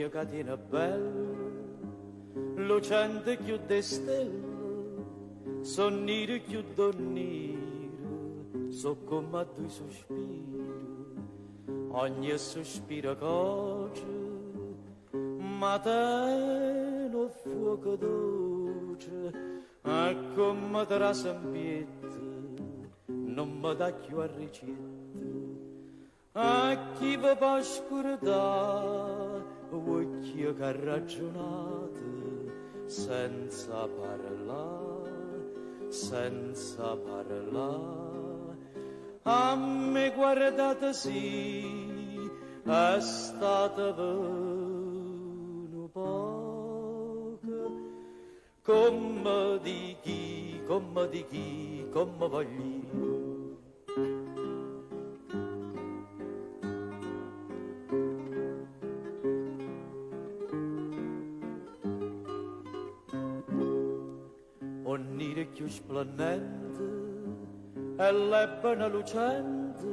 L'uocchie ca tiene belle, lucente cchiù d' 'e stelle, so' nire cchiù d' 'o nniro, so' comm' a duje suspire. Ogne suspiro coce, ma tene 'o ffuoco doce, e comme trase 'mpietto, nun me dà cchiù arricietto. A chi ve po' scurdà uocchie che raggiunate senza parlà, senza parlà. A me guardate sì, è stato nu poco comme di chi, comme di chi, comme voglio. O niro cchiù splennente è l'ebano lucente,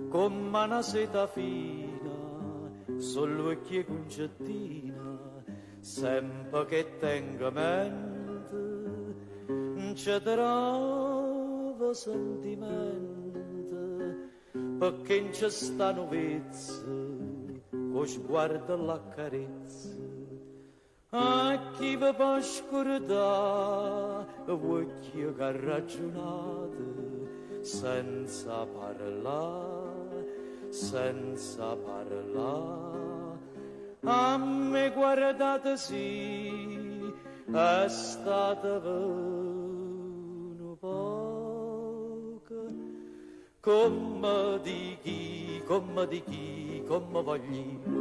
comm' a na seta fina, so' ll'uocchie 'e Cuncettina, sempe che tengo mente, nce trovo sentimente, pecché nce sta nu vezzo, ch' 'o sguardo ll'accarezza. A chi ve po' scurdà uocchie che raggiunate senza parlà, senza parlà. A me guardate sì, è stato nu poco comme di chi, comme di chi, comme voglio.